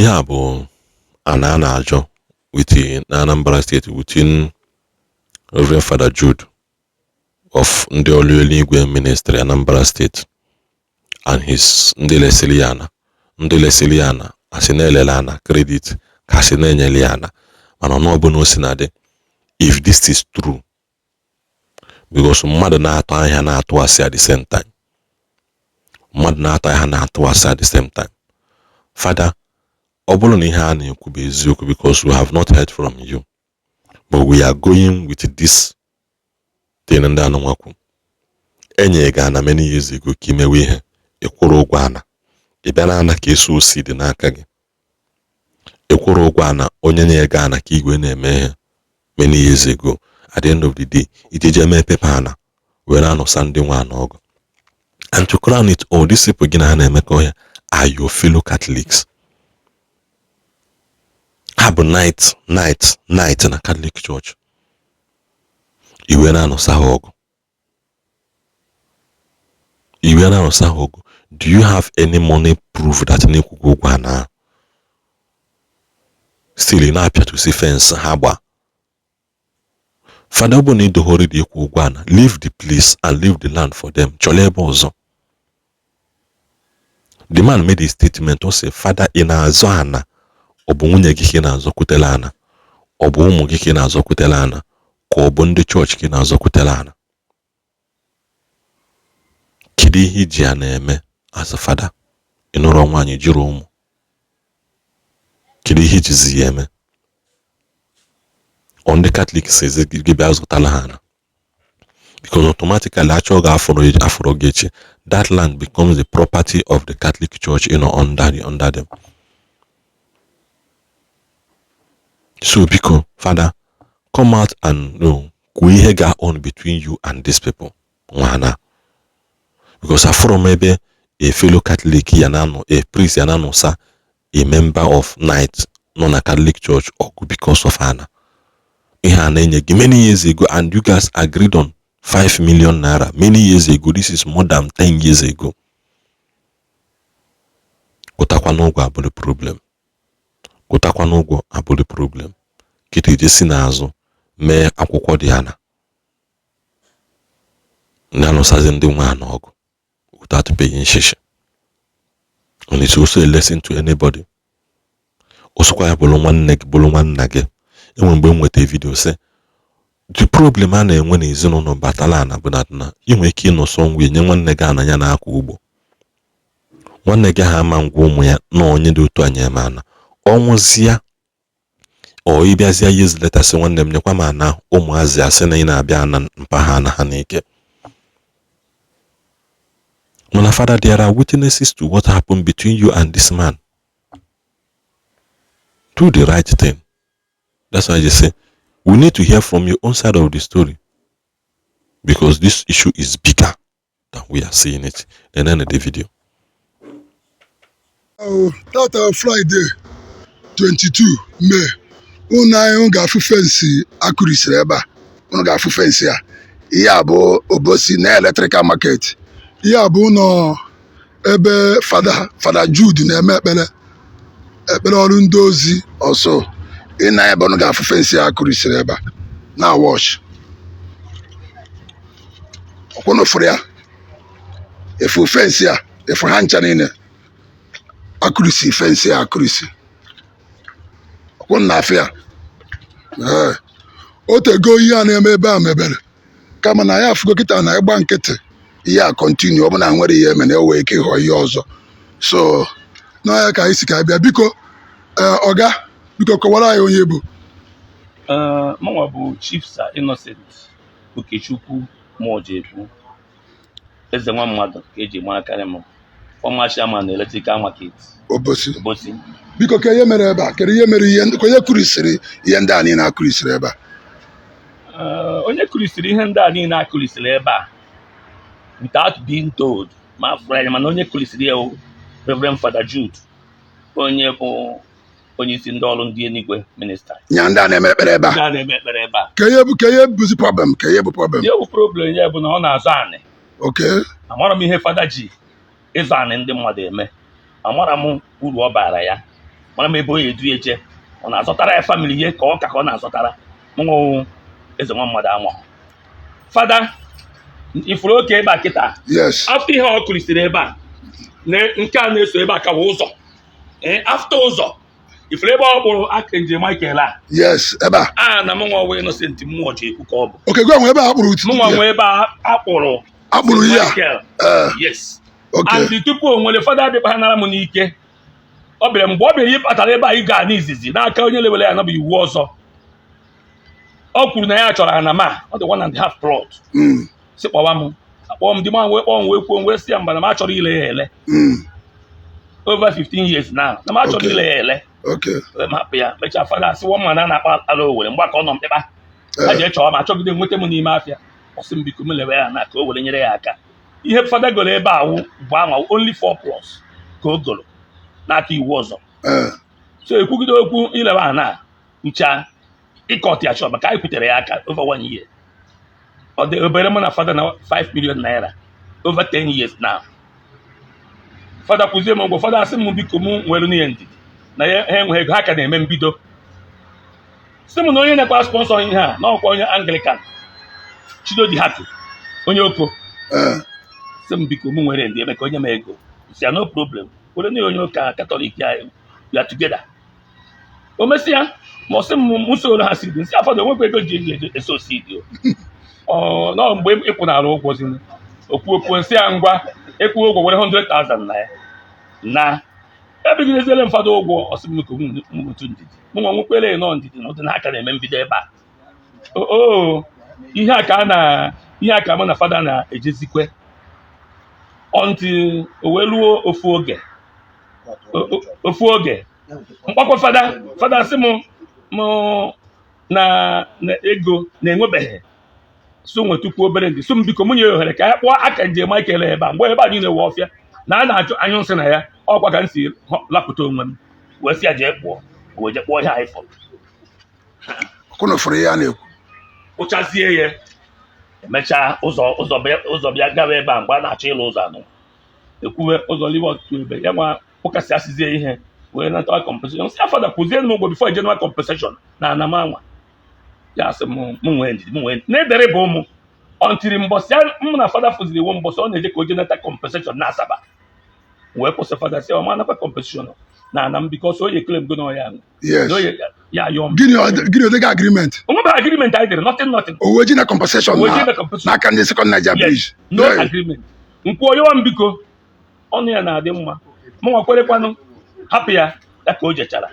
Ihe a bụ ana a na-ajọ with na Anambra State within Reverend Father Jude of ndị ọrụ eluigwe ministry, Anambra State, and his ndị lesiri ya ana, ndị lesiri ya ana, asị na-elele ana credit ka asị na-enyere ya ana. Mana ọnụ ọbụla o si na dị, if this is true, because mmadụ na-atụ ahịa na-atụ asị at the same time, mmadụ na-atụ ahịa na-atụ asị at the same time. Father, ọ bụrụ na ihe a na-ekwu bụ eziokwu, because we have not heard from you, but we are going with this thing ndị anụnwakwu enye gị ana many years ago ka imewe ihe, ịkwụrụ ụgwọ ana, ị bịa na ana ka eso osi dị n'aka gị, ịkwụrụ ụgwọ ana onye nye gị ana ka igwe na-eme ihe many years ago. At the end of the day, ijeje mee paper ana were anụsa ndị nwe ana ọgụ. And to crown it all, these people gị na ha na-emekọ ihe are your fellow Catholics. Ha bụ knight, knight, knight na Catholic Church. Iwe na-anụsa ha ọgụ, iwe na-anụsa ha ọgụ. Do you have any money proof that na-ekwugo ụgwọ ana ahụ? Still ị na-apịatụsi fence ha gba. Fada, ọ bụ na idoghori dị ịkwụ ụgwọ ana, leave the place and leave the land for them. Chọrọ ebe ọzọ. The man made a statement. Ọ sị, "Fada, ị na-azọ ana? Ọ bụ nwunye gị ka ị na-azọkwutela ana? Ọ bụ ụmụ gị ka ị na-azọkwutela ana? Ka ọ bụ ndị chọọchị ka ị na-azọkwutela ana? Kedu ihe iji ya na-eme as a fada? Ị nụrụ nwaanyị, jụrụ ụmụ, kedu ihe ijizi ya eme?" Ọ ndị Katọlik si gị bịa zụtala ha ana, because automatically achọ gị afọrọ afọrọ gị echi, that land becomes the property of the Catholic Church, under them. So biko, Father, come out and kwuo ihe ga on between you and these people nwana, because afọrọ m ebe a fellow Catholic ya na-anọ, a priest ya na-anọsa a member of knight nọ na Catholic Church ọgụ because of ana ihe a na-enye gị many years ago, and you guys agreed on 5 million naira many years ago. This is more than 10 years ago. Kwụtakwa n'ụgwọ abụrụ problem, kwụtakwa n'ụgwọ abụrụ problem. Kịta ije si n'azụ mee akwụkwọ dị ana na-anụsazi ndị nwe ana ọgụ without paying shishi. And it's also a lesson to anybody. Osokwa ya bụrụ nwanne gị, bụrụ nwanna gị. Enwe mgbe m nweta video sị the problem a na-enwe n'ezinụlọ batala ana bụ na ị nwere ike ịnọ somewhere nye nwanne gị ana ya na-akọ ugbo. Nwanne gị ha ama ngwa ụmụ ya na onye dị otu anya eme ana ọnwụzịa, ọ ịbịazịa years later sị, "Nwanne m, nyekwa m ana." Ụmụazị asị na ị na-abịa ana mpa ha ana ha n'ike. Mana Father, there are witnesses to what happened between you and this man. Do the right thing. That's why I just say we need to hear from your own side of the story, because this issue is bigger than we are seeing it. Then end the video. Oh, tata Friday 22 May, unu anyị ga-afụ fence akụrisiri ebe a. Unu ga-afụ fence a. Ihe a bụ Obosi na electrical market. Ihe a bụ ụlọ ebe Fada Jude na-eme ekpere, ekpere ọrụ ndị ozi ọsọ. Ị na ebe unu ga-afụ fence a akụrisiri ebe a na watch. Ọkwụnụ fụrụ ya, efu fence a, efu ha ncha niile akụrisi fence a akụrisi. Ọkwụnụ na afịa. Ee, o tego ihe a na-eme ebe a mebere, kama na ya afụgo kịta na ịgba nkịtị ihe a continue, ọ bụ na nwere ihe eme na ewe ike ịghọ ihe ọzọ. So n'ọnya ka anyị si ka anyị bịa. Biko, ee, ọga, biko kọwara anyị onye bụ. Ee, mụnwa bụ Chief Sir Innocent Okechukwu Mojekwu, eze nwa mmadụ ka eji marakarị m, former chairman na electrical market. Obosi. Obosi. Biko, ka ihe mere ebe a, kedu ihe mere ihe, ka onye kụrisiri ihe ndị a niile akụrisiri ebe a? Ee, onye kụrisiri ihe ndị a niile akụrisiri ebe a without being told ma fụrụ anya, mana onye kụrisiri ya bụ Reverend Father Jude, onye bụ onye isi ndị ọrụ ndị eluigwe ministry. Nya ndị a na-eme ekpere ebe a. Ndị a na-eme ekpere ebe a. Ka ihe bụzi problem, ka ihe bụ problem? Ihe bụ problem ya bụ na ọ na-azọ anị. Amara m ihe fada ji ịzọ anị ndị mmadụ eme. Amara m uru ọ bara ya. Mara m ebe o edu eje, ọ na-azọtara ya family ihe ka ọ ka ka ọ na-azọtara mụnwụ eze nwa mmadụ anwa. Fada ifuru oke ebe a kịta. After ihe ọ kụrisiri ebe a na nke a na-eso ebe a ka bụ ụzọ. Ee, after ụzọ ifuru ebe ọ kpụrụ Archangel Michael a. Yes, ebe a. A na mụnwa wee Innocent mmụọ ji ekwu ka ọ bụ. Oke gwa nwe ebe a kpụrụ Mụnwa nwee ebe a akpụrụ akpụrụ ihe a. Michael. Yes. Okay. And tupu o nwere fada abịakwa ha nara m n'ike, ọ bịara mgbe ọ bịara ịkpatara ebe anyị gaa n'izizi n'aka onye lewere ya nabụ iwu ọzọ. Ọ kwuru na ya chọrọ ana ma ọ dị 1.5 plot. Si kpọwa m, akpọọ m di m wee kpọọ m wee kwuo m wee sị ya mba, na m achọrọ ile ya ele. Over 15 years now, na m achọrọ ile ya ele. Wee m hapụ ya. Mechaa, fada asị nwa na na-akpa ala Owere mgbe ka ọ nọ mkpịkpa ha jee chọọ ma achọgide nweta m n'ime afịa. Ọ sị m biko, m lewe ya na ka o were nyere ya aka. Ihe fada goro ebe a wụ bụ anwa only 4 plots ka o goro n'aka iwu ọzọ. So ekwugide okwu ilewe a na ncha ịkọt ya chọọ maka anyị kwutere ya aka over one year. Ọ dị obere mụ na fada na 5 million naira over 10 years now. Fada kwụzie m ụgwọ. Fada asị m biko, m nwere n'ihe ndidi na ya ha enweghị ego, ha ka na-eme mbido. Sị m na onye na-ekwa sponsor ihe a na ọkwa onye Anglican, Chidodi Haku, onye oko. Sị m biko, m nwere ndị eme ka onye m ego si ya no problem, were na onye ụka Katọlik anyị, we are together. O mesịa ma ọ sị m m soro ha seed. Nsị afọdụ onwekwa ego ji eji eso seed o. Ọ nọ mgbe ị kwụnara ụgwọ zinu okwu okwu nsị ya ngwa ịkwụ ụgwọ were 100,000 na ya na ebigideziele m fada ụgwọ. Ọsị m ka m otu ndidi mụ nwa nwekwere nọ ndidi na ụdị na aka na-eme mbido ebe a. O ihe a ka a na ihe a ka mụ na fada na-ejezikwe until o wee ruo ofu oge, ofu oge mkpakọ fada. Fada sị m mụ na ego na-enwebeghị so nwetukwu obere ndị so m biko mụ nye ya ohere ka ya kpụọ Archangel Michael ebe a mgbe ebe a niile wee ọfịa na a na-achụ anyụ nsị na ya. Ọkwa ka m si lapụta onwe m wee sị ya jee kpụọ. O wee jee kpụọ ihe anyị fọrọ. Ọkụnụ fụrụ ihe a na-ekwu. Kpụchazie ya, emechaa ụzọ bịa gawa ebe a mgbe a na-achọ ịlụ ụzọ anọ ekwuwe ụzọ liwe ọtụtụ ebe ya nwa ụkasị asịzie ihe wee natawa compensation. Sị ya, fada, kwụzie m ụgwọ before general compensation na anam anwa. Ya sị m mụ nwee ndidi, mụ nwee ndidi na-edere bụ ụmụ ọntiri mbọsị ya. Mụ na fada fụziri iwu mbọsị ọ na-eje ka o je nata compensation na Asaba wee kwụsị. Fada sị ọ ma anakwa compensation na ana m because onye claim go na ọya na onye ya yọọ m. Gịnị odega agreement? Onwebeghị agreement anyị dere, nothing, nothing. O wee ji na compensation O wee ji na na compensation. N'aka ndị Second Niger Yes. Bridge. No agreement. Nkwuo onyewa m biko, ọnụ ya na-adị mma. Mụ nwa kwerekwanụ hapụ ya ya ka o jechara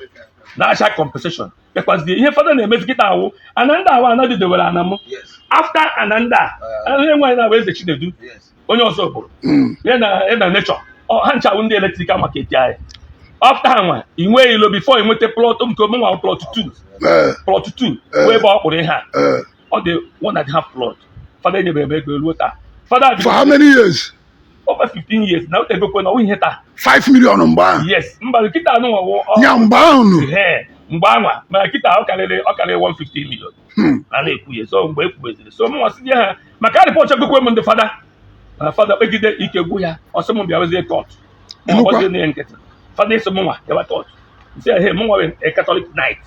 na-acha compensation bịakwazie. Ihe fada na-emezi kịta awụ ana ndị awa ana didewere ana m after ana ndị a onye nwaanyị na-abụ eze Chinedu onye ọzọ bụrụ ya na nature ọ ha nchawụ ndị electrical market anyị. After ha nwa i nwee ilo before i nweta plot nke mụnwa, plot 2. Plot 2 wee ebe ọ kpụrụ ihe a. Ọ dị 1.5 plot. Fada enyebere m ego ruo taa. Fada For how many years? Over 15 years na otegokwe na ọwụ ihe taa. 5 million mgbe ahụ? Yes, mba, kịta anụnwa wụ Nya mgbe ahụ nụ. Ee, mgbe anwa, mana kịta ọ karịrị 150 million. A na-ekwu ya so mgbe ekwubeziri so mụnwa sinye ha maka report egokwe m ndị fada, mana fada kpegide ike gwụ ya, ọsị m bịawezie court. Ịnụkwa? Ọgbazie na ya nkịtị. Fada ịsị mụnwa gawa court, nsị ya he mụnwa wee a Catholic knight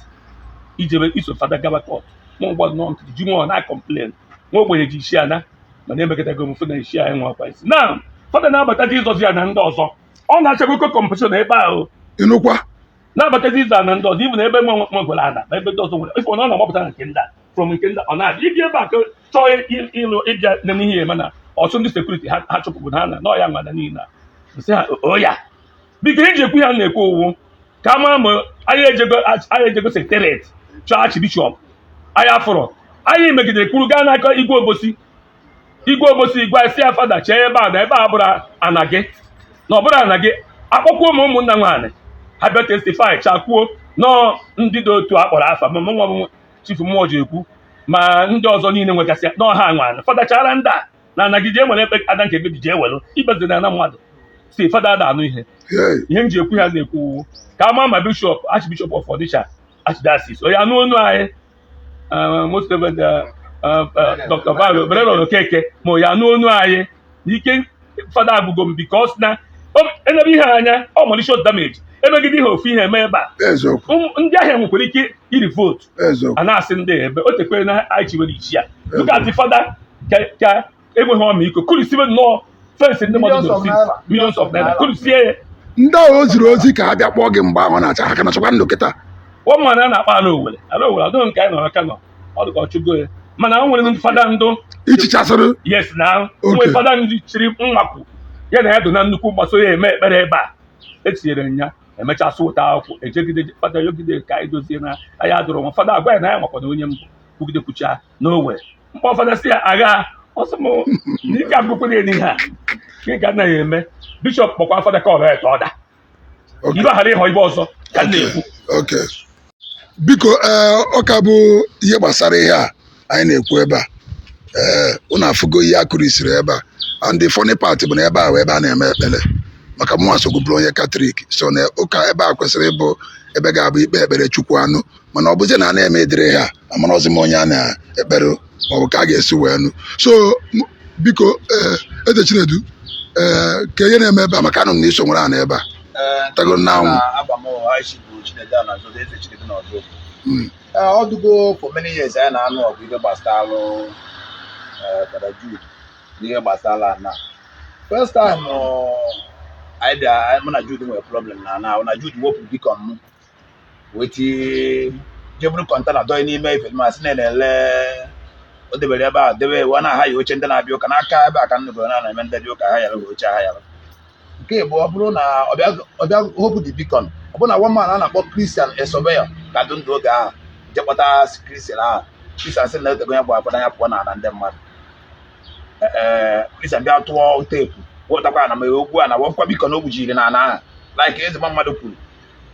ijebe iso fada gaba court. Mụ gba nọ nkịtị ji nwa na complain nwa ogbenye ji isi ana mana emekọtago m fụ na isi anyị nwa akwa isi na fada na-abata Jizọs ya na ndị ọzọ ọ na-achagokwe competition ebe ahụ. Ịnụkwa? Na-abata Jizọs na ndị ọzọ ibu na ebe nwe nwegwara ana ma ebe ndị ọzọ nwere ife na ọ na-agbapụta na nke ndị a from nke ndị a ọ na-abịa ịbịa ebe a ka chọọ ịlụ ịbịa na n'ihe eme na ọtụ ndị security ha chụpụrụ ha na n'ọya nwada niile a. Nsị ha o ya biko iji ekwu ya na-ekwu owu ka a mara ma anyị ejego secretariat chọọ archbishop anyị afụrọ. Anyị megidere kwuru gaa n'aka igwe Obosi, igwe Obosi igwe anyị sị ya fada chee ebe a na ebe a bụrụ ana gị na ọ bụrụ ana gị. Akpọkwuo m ụmụnna nwaanyị ha bịa testify chakwuo nọọ ndị dị otu a kpọrọ afa ma nwa m chief mmụọ ji ekwu ma ndị ọzọ niile nwegasị nọọ ha nwaanyị. Fada chara ndị a na anagide enwere ekpe ada nke gị ji ewelu ibezina na mmadụ si fada ada anụ ihe. Ihe m ji ekwu ya na-ekwu ka ama ma bishop, archbishop of Onitsha Archdiocese onye anụ onu anyị, most Reverend Dr. Valo Berero Okeke ma onye anụ onu anyị n'ike fada agụgo m because na enebe ihe anya ọ malicious damage. Emegide ihe ofu ihe eme ebe a. Eziokwu. Ndị ahịa nwekwara ike iri vote. Eziokwu. A na-asị ndị ebe o tekwere na anyị chiwere ichi ya. Look at the father ka enweghị ọmịiko kụrisibe nnọọ fence ndị mmadụ Millions of doro naira. millions of naira kụrisie ya. Ndị ahụ o ziri ozi ka ha bịa kpọọ gị mgbe ahụ ọ na-acha, ha ka na-achọkwa ndụ kịta? One man a na-akpọ ala Owere, ala Owere adịghị nke anyị nọrọ Kano, ọ dị ka ọ chụgo ya, mana o nwere ndị fada ndụ Ichichasịrị. Yes, na o nwere fada ndị chiri nwapụ ya na ya do na nnukwu mgbaso ya eme ekpere ebe a etinyere ya, emechaa sụta akwụkwọ ejegide fada yogide ka anyị dozie na anyị adụrụ nwa. Fada agwa ya na ya makwa na onye mbụ kwugide kwucha na Owere mkpọ fada si ya agha ọsọ m na ike agụkwere ya n'ihe a nke ka anaghị eme. Bishọp kpọkwa fada ka ọ bịa ka ọ da ibe ghara ịghọ ibe ọzọ ka m na-ekwu. Okay, biko, ee, ọ ka bụ ihe gbasara ihe a anyị na-ekwu ebe a. Ee, unu afụgo ihe akụrisiri ebe a, and the funny part bụ na ebe a wee ebe a na-eme ekpere, maka mụnwa sogbu bụrụ onye Katọlik, so na ụka ebe a kwesịrị ịbụ ebe ga-abụ ikpe ekpere Chukwu anụ, mana ọ bụzie na a na-eme edere ha amarọzi m onye a na-ekpere maọbụ ka a ga-esi wee nụ. So biko, ee, Eze Chinedu, ee, ka ihe na-eme ebe a, maka anụ m na iso nwere ana ebe a tago n'anwụ. Aba m Aishi bụ Chinedu a na-azụ Eze Chinedu na ọzọ. Ọ dụgo for many years anyị na-anụ ọgụ ihe gbasara Fada Jude na ihe gbasara ana. First time anyị bịa, mụ na Jude nwere problem na ana na Jude wepụ beacon m wee tie jeburu container dọọ n'ime ife ma sị na na-ele o debere ebe a debe wee na-aha ya oche ndị na-abịa ụka n'aka ebe a ka nnukwu na na-eme ndị dị ụka ha yara oche ha yara. Nke bụ ọ bụrụ na ọbịa hopu the beacon, ọ bụrụ na one man a na-akpọ Christian, a surveyor ka dị ndụ oge ahụ, je kpọta Christian ahụ. Christian sị na otego ya bụ akwado ya pụọ n'ala ndị mmadụ. Ee, Christian bịa tụọ tape wepụtakwa na ma ogwu a na wọfụkwa beacon o gbujiri n'ala ahụ, like ezigbo mmadụ kwuru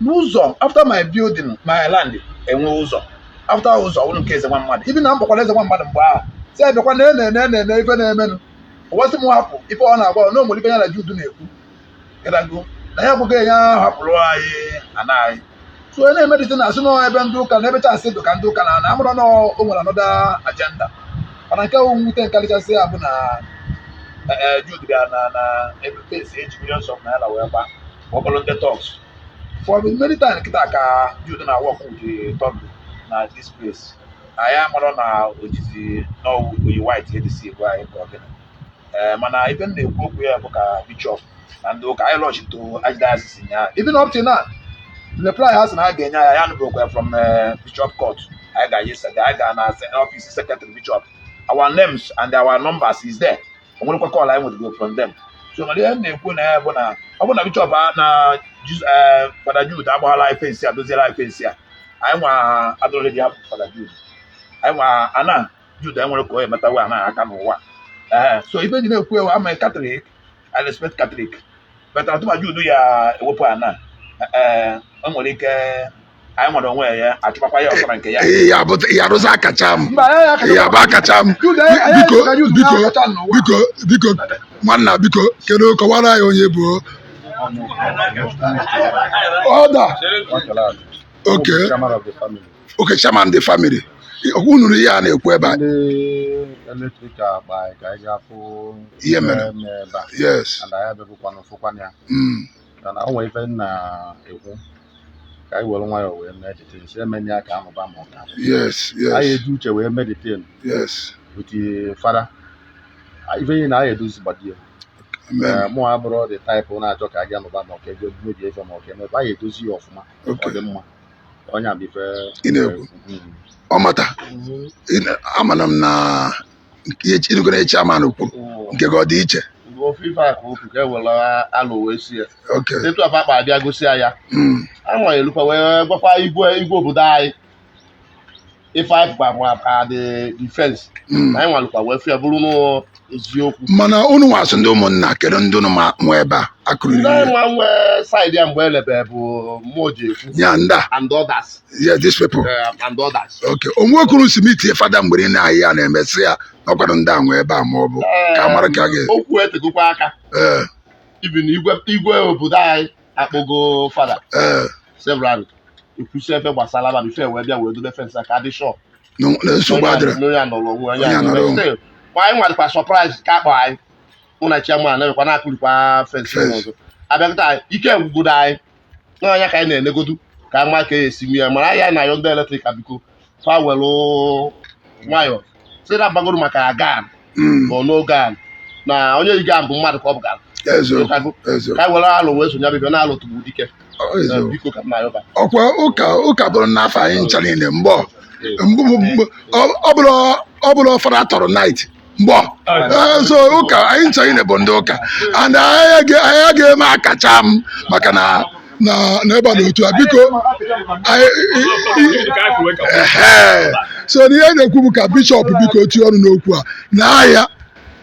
n'ụzọ after my building, my land enwe ụzọ after ụzọ ọbụrụ nke eze nwa mmadụ ibi na mkpọkwara eze nwa mmadụ mgbe ahụ si abịakwa na ene ene ene ife na-emenụ ụwasị m hapụ ife ọ na-agwa na o nwere ife ya na Jude na-ekwu ịdago na ya abụghị ya hapụrụ anyị ana anyị. So onye na-emedite na asị nọ ebe ndị ụka na ebe chasị dị ka ndị ụka na amụrụ na o nwere another agenda, mana nke wụ mwute nkarịchasị ya bụ na Jude bịara na ebe fence eji millions of naira wee gba ọkpọrọ ndị thugs. For many times kịta ka Jude na work with the thug na this place, anyị amarọ na ojizi n'oyi white ADC bụ anyị ka ọ gịnị. Ee, mana ife m na-ekwu okwu ya bụ ka bishọp na ndị ụka anyị lọchi to archdiocese nya. Even up till now, reply ha sị na ha ga-enye anyị ya nụbụrụkwa from bishop court. Anyị ga-ayi anyị ga na office secretary bishop, our names and our numbers is there. O nwerekwa call anyị nwetagoro from them. So mana ihe m na-ekwu na ya bụ na ọ bụ na bishọp na Fada Jude agbaghala anyị fence a, doziela anyị fence a, anyị nwa adọrọ ji hapụ Fada Jude, anyị nwa ana Jude enwere ka o emetawa ana aka n'ụwa. Ee, so ife ji na-ekwu ewu ama Catholic, I respect Catholic, but atụma Jude ya ewepụ ana, ee, o nwere ike anyị nwere onwe ya achụkwakwa ya ọsọ na nke ya. Ee, ya bụ ya arụzi akacha m. Mba, ya ya. Ya bụ akacha m. Jude, anyị Biko. ka Jude Biko. na-akacha n'ụwa. Biko, biko, nwanna, biko, kedu kọwara anyị onye bụ ọda? Okay. Chairman of the family. Okay, chairman the family, unu nụrụ ihe a na-ekwu ebe a. Ndị electrical gba anyị ka anyị gaa fụ ihe mere. Eme ebe a. Yes. And anyị abịabụkwanụ fụkwana ya. Mana o nwere ife m na-ekwu ka anyị were nwayọọ wee mee the si emenya ya ka amụba ma ọ ka anyị eji uche wee mee the thing with the father. Ife niile na anyị edozi gbadie. Amen. Mụ abụrụ the type na-achọ ka a ga nụba ma ọ ka ego mebie ife ma ọ ka emebe anyị edozi ya ọfụma. Ọ dị mma, onye a bụ ife Ị na-ekwu. Ọ mata. Amana m na ihe ịnụgoro chairman kwuru nke gị ọ dị iche. Ofe ife a ka okwu ka e were alụ wee sie. Etu afa akpa abịa gosi ya, anwa elukwa wee gwakwa igwe obodo anyị ife anyị fụkwa ka the defense na anyị nwalụkwa wee fịa bụrụ n'eziokwu. Mana unu nwasị ndị ụmụnna, kedu ndị unu ma nwe ebe a akụriri? Ndị ihe nwa nwee side ya mgbe elebe bụ mmụọ ji ekwu ya ndị a and others. Yeah, these people. And others. Okay, onwe kwuru si mitie fada mgbe niile ahụ ya na-emesị ya n'ọkwado ndị a nwe ebe a ma ọ bụ ka a mara ka a ga Okwu etegokwa aka. Even igwe obodo anyị akpọgo fada several ekwusi ebe gbasara ma before wee bịa wee dobe fence ka dị sure na nsogbu adịrị. Onye a nọrọ onwe Onye a nọrọ onwe. Still, ma anyị nwadịkwa surprise ka akpọ anyị mụ na chairman na-emekwa na-akụrikwa fence Fence. ọzọ abịa kịta ike gwugodo anyị. N'anya ka anyị na-enegodu ka ama ka esi mie mara ya na-ayọ ndị electrical, biko fa welụ nwayọ si na bagoro maka gan ma no gan na onye yi gan bụ mmadụ ka ọ bụ gan. Eziokwu, eziokwu. Ka anyị were alụ wee sonye bịbịa na-alụ tugbu dike. Eziokwu. Biko ka m na-ayọba. Ọkwa ụka, ụka bụrụ n'afọ anyị ncha niile mgbọ ọ bụrụ fada tọrọ night mgbọ. So ụka anyị ncha niile bụ ndị ụka and anyị ga-eme akacha m maka na na n'ebe a na otu a, biko ehe. So na ihe a na-ekwu bụ ka bishọp biko tinye ọnụ n'okwu a na ahịa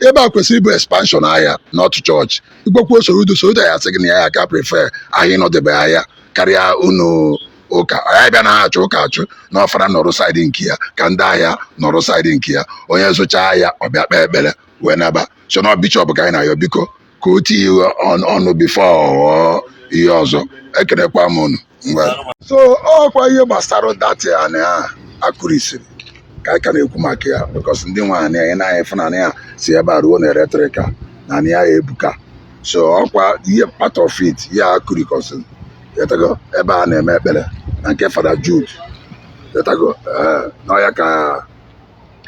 ebe a kwesịrị ịbụ expansion ahịa, not church. Igwekwu Soludo, Soludo ya sị gị na ya ka prefer ahịa ịnọdebe ahịa karịa unu ụka. Anyị bịa na ha achụ ụka achụ na ọfara nọrọ side nke ya, ka ndị ahịa nọrọ side nke ya, onye zụcha ahịa ọ bịa kpee ekpere wee naba. So na bishọp ka anyị na-ayọ, biko, ka o tinye ọnụ before ọ ihe ọzọ. Ekenekwa m unu. Ngwa, so ọkwa ihe gbasara that anị a akụrisiri ka anyị ka na-ekwu maka ya, because ndị nwe anị anyị na-anya fụnanị ya si ebe a ruo na electrical na anị ya ebuka. So ọkwa ihe part of it ya akụrikọsị yetago ebe a na-eme ekpere na nke Fada Jude yetago. Ee, na ọya ka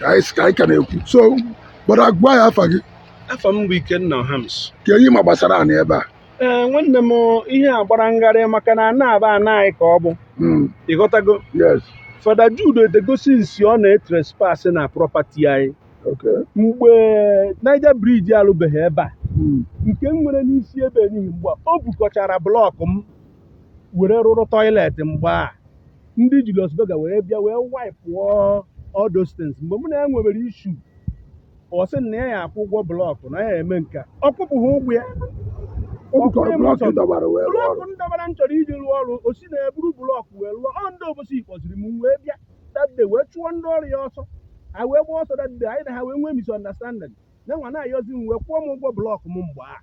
anyị ka na-ekwu. So gbara gwa ya afa gị. Afọ m bụ Ikenna Hams. Ka ihe ma gbasara anị ebe a? Ee, nwanne m, ihe a gbara ngharị maka na ana aba ana anyị ka ọ bụ. Ịghọtago? Yes. Fada Jude edegosi nsi ọ na-etrespass na property anyị. Mgbe Niger Bridge alụbeghị ebe a, nke m nwere n'isi ebe n'ihi mgbe a, o bukọchara block m were rụrụ toilet. Mgbe a ndị Julius Berger wee bịa wee wipe all those things. Mgbe mụ na ya nwebere issue, ọ sị na ya ya akwụ ụgwọ block na ya eme nke a. Ọ kwụpụghị ụgwọ ya. O bukọrọ block dọbara wee rụọ block ọrụ. M dọbara m chọrọ iji rụọ ọrụ, o si na eburu block wee rụọ ọ. Ndị obosi kpọziri m wee bịa that day wee chụọ ndị ọrụ ya ọsọ. Ha wee gbaa ọsọ that day. Anyị na ha wee nwee misunderstanding na nwa na-ayọzi m wee kwụọ m ụgwọ block m mgbe a.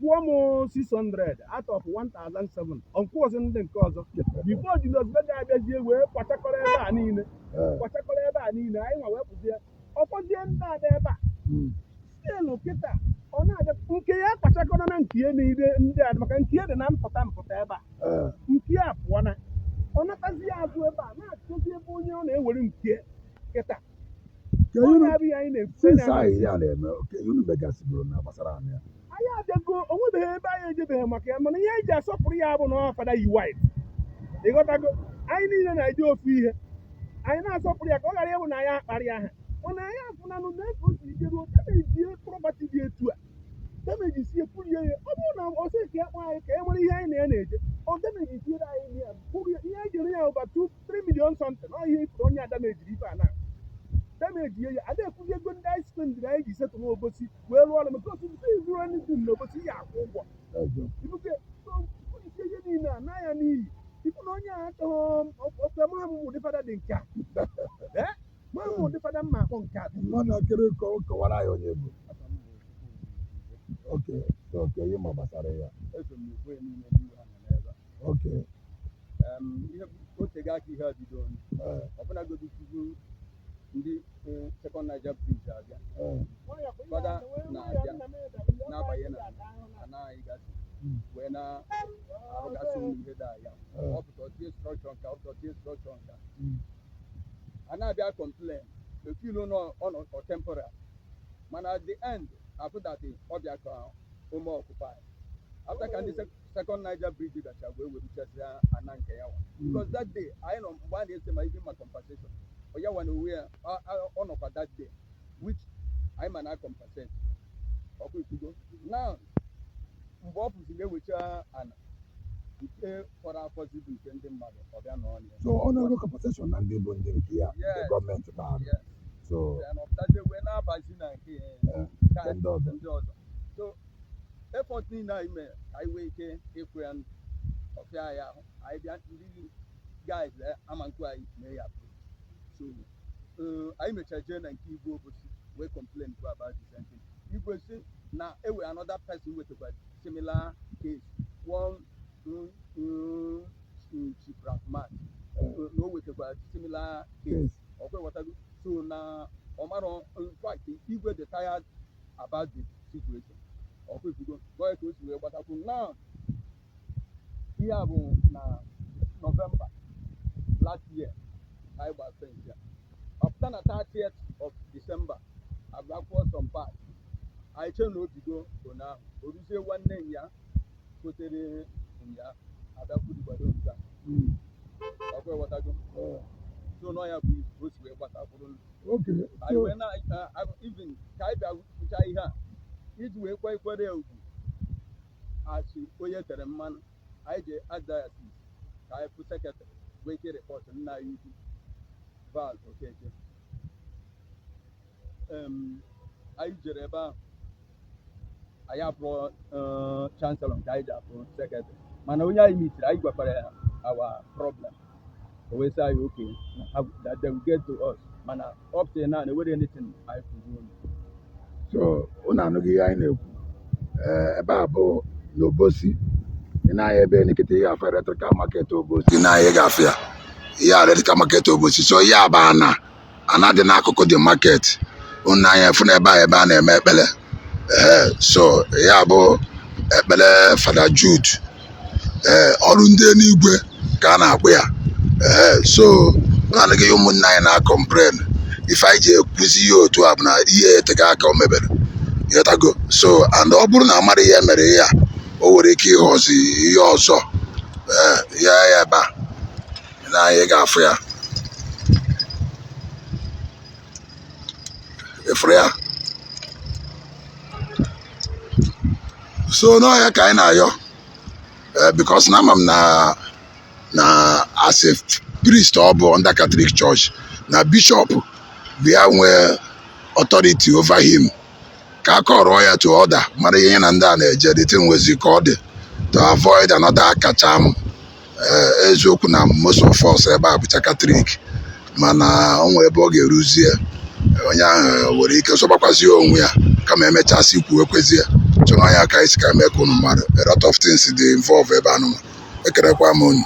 Kwụọ m 600 out of 1007, ọnkwụọzi ndị nke ọzọ before Julius Berger abịazie wee kwachakọrọ ebe a niile. Kwachakọrọ ebe a niile, anyị nwa wee pụzie ọkpọzie ndị ada ebe a. Still kịta ọ na-abịa nke ya kpachakọrọ na nke ya niile ndị a, maka nke ya dị na mpụta mpụta ebe a. Nke ya pụọ na ọ natazie azụ ebe a na-achọzi ebe onye ọ na-ewere nke kịta. Ka ọ unu na-abịa anyị na-ekwu since anyị ya na-eme oke unu megasịgoro na gbasara anị ya. Anyị abịago, o nwebeghị ebe anyị ejebeghị maka ya, mana ihe anyị ji asọpụrụ ya bụ na ọ fada yi white, ịghọtago? Anyị niile na-eje ofu ihe, anyị na-asọpụrụ ya ka ọ ghara ịbụ na anyị akparị aha, mana anyị afụnanụ na ka o si jeruo damage property dị etu a, damage sie kwurie ya. Ọ bụrụ na ọ sị ka ya kpọọ anyị ka e nwere ihe anyị na ya na-eje, ọ damage tiere anyị ya kwurie ihe anyị jere ya ụba 2 3 million something. Ọ ihe ifuru onye a damage ife a na damage ya ada ekwuzi ego ndị anyị spendịrị anyị ji settle n'obosi wee rụọ ọrụ, maka otu mfe zuru anything n'obosi ya akwụ ụgwọ. Ibuke isi ihe niile a na ya n'iyi ifu na onye a achọghị ofe mara m ụdị fada dị nke a. Ee, mara m ụdị fada mma akpọ nke a. Mmadụ akịrị kọwara ya onye bụ oke oke ihe ma gbasara ya. Eso m n'okwu ya niile ndị ha nọ n'ebe a. Ihe otego aka ihe a bido, ọbụnagodi tupu ndị Second Niger Bridge abịa, fada na-abịa na-abanye na ana anyị gasị wee na-arụgasị ụmụ ihe dị aya. Ọ pụta ọtie structure nka, ọ pụta ọtie structure nka. A na-abịa complain efilu nọ ọ nọ for temporary, mana at the end after that ọ bịa ka ome occupy after ka ndị Second Niger Bridge gacha wee weruchasịa ana nke ya nwa, because that day anyị nọ mgbe a na-ese ma even ma compensation ọ ya nwa na onwe ya ọ nọkwa that day, which anyị ma na compensate ọkwa ifugo. Now mgbe ọ pụziri ewecha ana nke fọrọ afọzi bụ nke ndị mmadụ, ọ bịa nọ ya. So ọ na-ego compensation na ndị bụ ndị nke ya nke Yes. gọọmenti kpara. Yes. So Then ọ pụtazie wee na-abazi na nke ka nke ndị ọzọ. Ndị ọzọ. So effort niile anyị mere ka anyị nwee ike ịkwụ ya ọfịa ya ahụ, anyị bịa ndị guys ama nkwu anyị mee ya approach. So anyị mechara jee na nke igwe obosi wee complain kwa about the same thing. Igwe si na ewe another person wetakwa similar case, one Chief Rahman, na o wetakwa similar case. Ọkwa ghọtago? So na ọmarọ, in fact igwe dị tired about the situation. Ọkwa ifugo gọọ ka o si wee gbatakwu. Now Ihe a bụ na November last year ka anyị gbara fence a. Ọ pụta na 30th of December, abịakwuo some part. Anyị chee na o bido ụnyaahụ, o ruzie nwanne nya gotere ụnyaahụ, abịakwudigbado nke a. Ọkwa ịghọtago? So nọ ya bụ o si wee gbatakwuru. Anyị wee na even ka anyị bịa fụcha ihe a iji wee kwa ikwere ya ugwu asị onye tere mmanụ. Anyị je archdiocese ka anyị fụ secretary wee ike report nna anyị ukwu Val Okeke. Anyị jere ebe ahụ, anyị afụrụ chancellor nke anyị ji afụ secretary, mana onye anyị mitiri, anyị gwakwara ya our problem, o wee sị anyị okay, that they will get to us, mana up till now enwere anything anyị kwuru unu. So unu anụghị ihe anyị na-ekwu. Ee, ebe a bụ n'Obosi. Ị na-anya ebe nkịtị, ihe afọ electrical market Obosi. Ị na-anya, ị ga-afụ ya, ihe a electrical market Obosi. So ihe a bụ ana dị n'akụkụ dị market. Unu anya fụ na ebe a, ebe a na-eme ekpere. Ee, so ya bụ ekpere Fada Jude. Ee, ọrụ ndị eluigwe ka a na-akpụ ya. Ee, so unu anụghị ihe ụmụnne anyị na-complain. Ife anyị ji ekwuzi ihe otu a bụ na ihe etega aka o mebere, ịghọtago? So and ọ bụrụ na amara ihe mere ya, o nwere ike ịghọzi ihe ọzọ. Ee, ya ya ebe a na anyị ga-afụ ya, ịfụrụ ya. So n'ọhịa ka anyị na-ayọ, ee, because na ama m na as a priest ọ bụ under Catholic Church, na bishop bịa nwee authority over him, ka a kọrọ ya to order, mara ihe ya na ndị a na-eje dịtị nwezi ka ọ dị, to avoid another kacha m. Ee, eziokwu na most of us ebe a bụcha Catholic, mana o nwere ebe ọ ga-eruzie, onye ahụ nwere ike sọbakwazie onwe ya, kama emechasị ikwu ekwezie. Chọrọ ya ka anyị si ka mee ka unu mara a lot of things dị involve ebe anụma. Ekerekwa m unu.